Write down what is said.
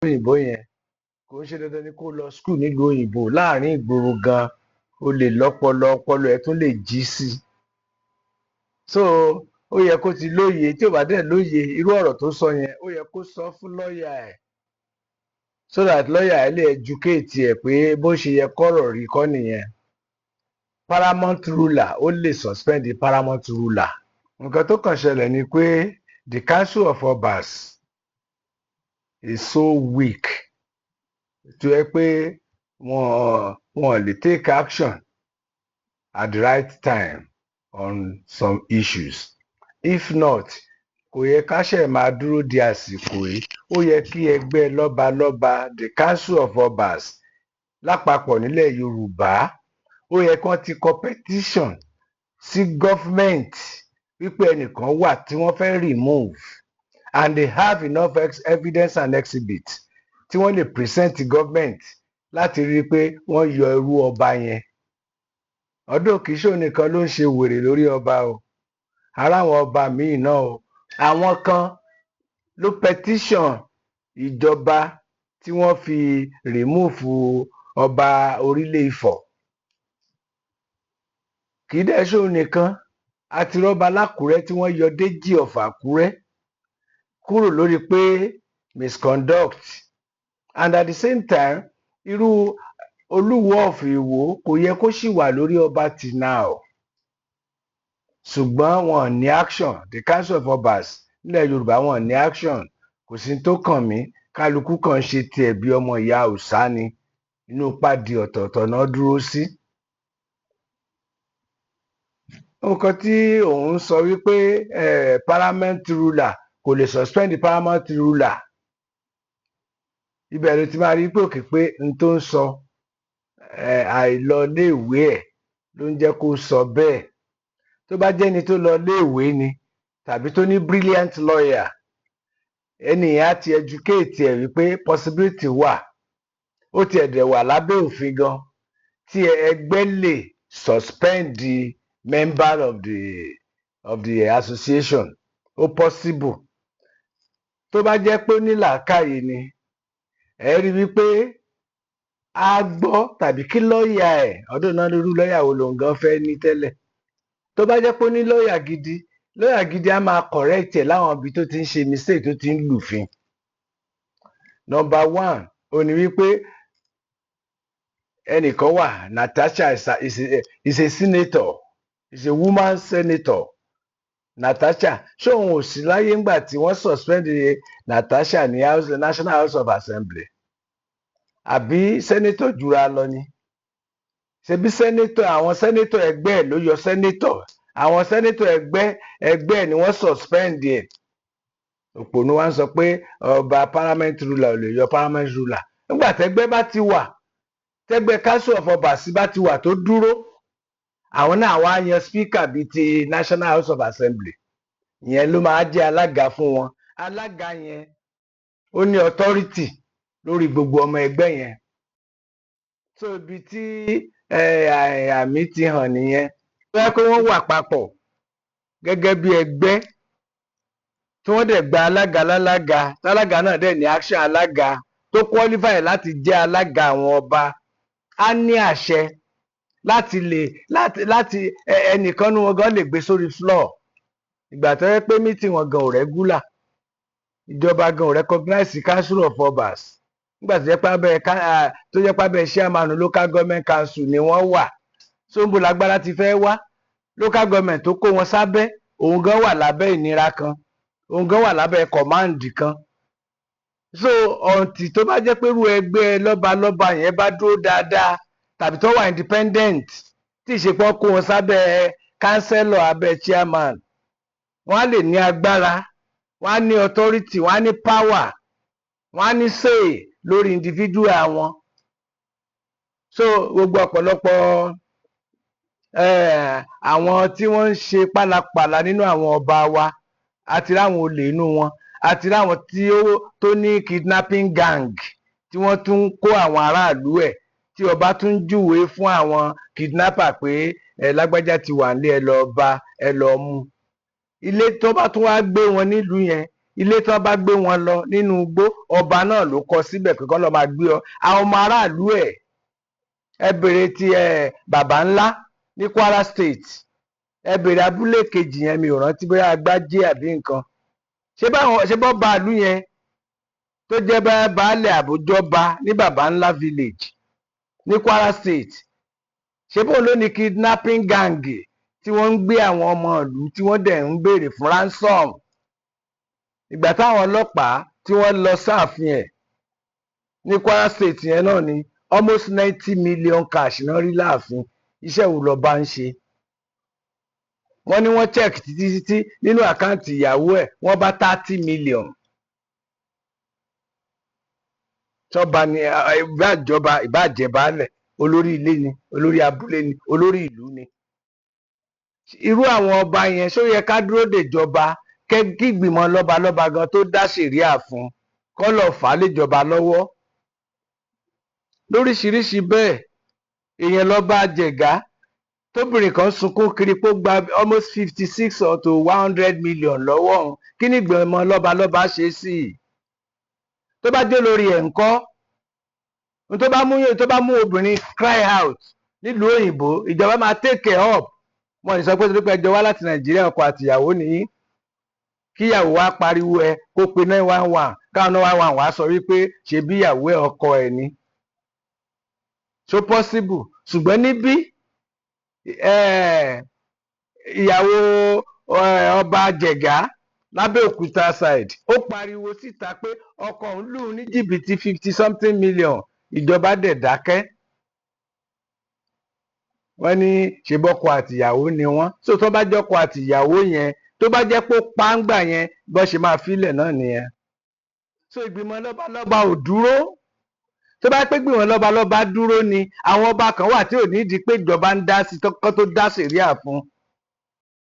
Òyìnbó yẹn, kò ń ṣe dandan ni kó lọ school nílùú òyìnbó. Láàrin ìgboro gan, o lè lọ́pọlọ, ọpọlọ ẹ̀ tún lè jí sí i. So ó yẹ kó ti lóye. Tí ò bá dẹ̀ lóye irú ọ̀rọ̀ tó sọ yẹn, ó yẹ kó sọ fún lọ́ọ̀yà ẹ̀ so that lọ́ọ̀yà ẹ̀ lè educate ẹ̀ pé bó ṣe yẹ kọ́rọ̀ rí kọ́ nìyẹn. Paramount ruler, ó lè suspend the paramount ruler. Nǹkan tó kàn ṣẹlẹ̀ ni pé the Council of Obas is so weak tó yẹ pé wọn lè take action at the right time on some issues. If not, kò yẹ ká ṣe máa dúró di àsìkò yìí. Ó yẹ kí ẹgbẹ́ lọ́balọ́ba, the Council of Obas lápapọ̀ nílẹ̀ Yorùbá, ó yẹ kí wọ́n ti kọ petition sí government wípé ẹnìkan wà tí wọ́n fẹ́ remove, and they have enough evidence and exhibit tí wọ́n lè present government láti rí i pé wọ́n yọ irú ọba yẹn. Ọdún kìí ṣòun nìkan ló ń ṣe wèrè lórí ọba o. Ara àwọn ọba míì náà o. Àwọn kan ló petition ìjọba tí wọ́n fi remove ọba Orílẹ̀ Ifọ̀. Kì í dẹ̀ ṣòun nìkan. Àti rọ́ba l'Ákùrẹ́ tí wọ́n yọ, Déjì of Àkúrẹ́, kúrò lórí pé misconduct. And at the same time, irú Olúwo of Ìwó kò yẹ kó ṣì wà lórí ọba till now, ṣùgbọ́n wọn ò ní action. The Council of Obas nílẹ̀ Yorùbá, wọn ò ní action. Kò sí tó kàn mí, kálukú kan ṣe tiẹ̀ bí ọmọ ìyá òòṣà ni. Inú pàdé ọ̀tọ̀ọ̀tọ̀ náà dúró sí. Nǹkan tí òun sọ wípé paramount ruler kò lè suspend the paramount ruler, ibẹ̀ ló ti máa rí pé òkè pé n tó ń sọ, àìlọ iléèwé ẹ̀ ló ń jẹ́ kó sọ bẹ́ẹ̀. Tó bá jẹ́ni tó lọ iléèwé ni tàbí tó ní brilliant lawyer, ẹni yẹn á ti educate ẹ̀ wípé possibility wà, ó tiẹ̀ dẹ̀ wà lábẹ́ òfin gan tí ẹgbẹ́ lè suspend the member of the association. Ó possible. Tó bá jẹ́ pé ó ní làákàyè ni, ẹ rí wípé á gbọ́ tàbí kí lọ́ọ̀yà ẹ̀ ọdún náà. Lórí lọ́ọ̀yà wo lòun gan fẹ́ ní tẹ́lẹ̀? Tó bá jẹ́ pé ó ní lọ́ọ̀yà gidi, lọ́ọ̀yà gidi á máa correct ẹ̀ láwọn ibi tó ti ń ṣe mistake, tó ti ń lùfin. Number one, ó ní wípé ẹnìkan wà, Natasha is a senator, is a woman senator, Natasha. Ṣé òun ò sí láyé ńgbà tí wọ́n suspend Natasha ní House, National House of Assembly? Àbí senator jura lọ ni? Ṣebí senator, àwọn senator ẹgbẹ́ ẹ̀ ló yọ senator, àwọn senator ẹgbẹ́ ẹ̀ ni wọ́n suspend ẹ̀. Òpònú wa ń sọ pé ọba paramount ruler ò lè yọ paramount ruler. Nígbà tẹ́gbẹ́ bá ti wà, tẹ́gbẹ́ Council of Obas bá ti wà tó dúró, àwọn náà wá yan speaker bíi ti National House of Assembly. Ìyẹn ló máa jẹ́ alága fún wọn. Alága yẹn, ó ní authority lórí gbogbo ọmọ ẹgbẹ́ yẹn. So ibi tí àmì ti hàn nìyẹn. Tó yẹ kó wọ́n wà papọ̀ gẹ́gẹ́ bí ẹgbẹ́, tí wọ́n dẹ̀ gba alága lálága, tálága náà dẹ̀ ní action, alága tó qualify láti jẹ́ alága àwọn ọba, á ní àṣẹ láti lè láti ẹnìkan ní wọn gan lè gbé sórí floor. Ìgbà tó yẹ pé meeting wọn gan ò regular, ìjọba gan ò recognize Council of Obas. Nígbà tó jẹ́ pé abẹ́ chairman local government council ni wọ́n wà, sóńbó lágbára ti fẹ́ wá? Local government tó kó wọn sábẹ́, òun gan wà lábẹ́ ìnira kan, òun gan wà lábẹ́ command kan. So until tó bá jẹ́ pé irú ẹgbẹ́ lọ́balọ́ba yẹn bá dúró dáadáa tàbí tó wà independent, tí ìṣepọ̀ kó wọn sábẹ́ councillor, abẹ́ chairman, wọ́n á lè ní agbára, wọ́n á ní authority, wọ́n á ní power, wọ́n á ní say lórí individual wọn. So gbogbo ọ̀pọ̀lọpọ̀ àwọn tí wọ́n ń ṣe pálapàla nínú àwọn ọba wa, àti ráwọn olè inú wọn, àti ráwọn tí ó tó ní kidnapping gang tí wọ́n tún ń kó àwọn aráàlú ẹ̀, tí ọba tún ń júwèé fún àwọn kidnapper pé ẹ lágbájá ti wà nílé, ẹ lọ bá, ẹ lọ mú. Ilé tó bá tún wá gbé wọn nílùú yẹn. Ilé tí wọ́n bá gbé wọn lọ nínú igbó, ọba náà ló kọ síbẹ̀ pé kọ́ lọ́ọ́ máa gbé ọ àwọn ọmọ aráàlú ẹ̀. Ẹ bèrè ti ẹ bàbá ńlá ní Kwara State, ẹ bèrè abúlé kejì yẹn, mi ò rántí bóyá Agbájé àbí nǹkan. Ṣé báwọn ṣé bọ́ bàálù yẹn tó jẹ́ bá baálẹ̀ àbójọba ní bàbá ńlá village ní Kwara State, ṣé bóun ló ní kidnapping gang tí wọ́n ń gbé àwọn ọmọ ìlú, tí wọ́n dẹ̀ ń béèrè fún ransom? Ìgbà táwọn ọlọ́pàá tí wọ́n lọ sáàfin ẹ̀ ní Kwara State yẹn náà ni almost 90 million cash náà rí láàfin. Iṣẹ́ wo lọ́ba ń ṣe? Wọ́n ní wọ́n check títí títí nínú account ìyàwó ẹ̀, wọ́n bá 30 million. Tọ́ba ni, ìbájọba, ìbàjẹ́ baálẹ̀, olórí ilé ni, olórí abúlé ni, olórí ìlú ni. Irú àwọn ọba yẹn, ṣó yẹ ká dúró dèjọba kí ìgbìmọ̀ lọ́balọ́ba gan tó dá ṣẹ̀ríà fún kọ́ lọ́ọ́ fà á léjọba lọ́wọ́? Lóríṣiríṣi bẹ́ẹ̀, èèyàn lọ́ba Jẹ̀gá tóbìnrin kan sunkún kiri pé ó gba almost 56 or to 100 million lọ́wọ́ òun. Kí ni ìgbìmọ̀ lọ́balọ́ba ṣe sí i? Tó bá jẹ́ lórí ẹ̀ ńkọ́? Tó bá mú obìnrin cry out nílùú òyìnbó, ìjọba máa take care up. Wọn ní sọ pé torí pé ẹjọ́ wá láti Nàìjíríà, ọkọ àtìyàwó nìyí, kíyàwó wa pariwo ẹ kó pe 911, káwọn 911 wá sọ wípé ṣe bí ìyàwó ẹ ọkọ ẹ ni. So possible? Ṣùgbọ́n níbí, ìyàwó ọba Jẹ̀gá lábẹ́òkúta side, ó pariwo síta pé ọkọ òun lù ú ní jìbìtì fifty something million. Ìjọba dẹ̀ dákẹ́. Wọ́n ní ṣe bọ́kọ àtìyàwó ni wọ́n. So tó bá jọ́kọ àtìyàwó yẹn, tó bá jẹ́ pé ó pàǹgbà yẹn, bó ṣe máa filẹ̀ náà nìyẹn. So ìgbìmọ̀ lọ́balọ́ba ò dúró. Tó bá pé gbìmọ̀ lọ́balọ́ba dúró ni, àwọn ọba kan wà tí ò ní di pé ìjọba ń dá sí kó tó dá sẹ̀ríà fún.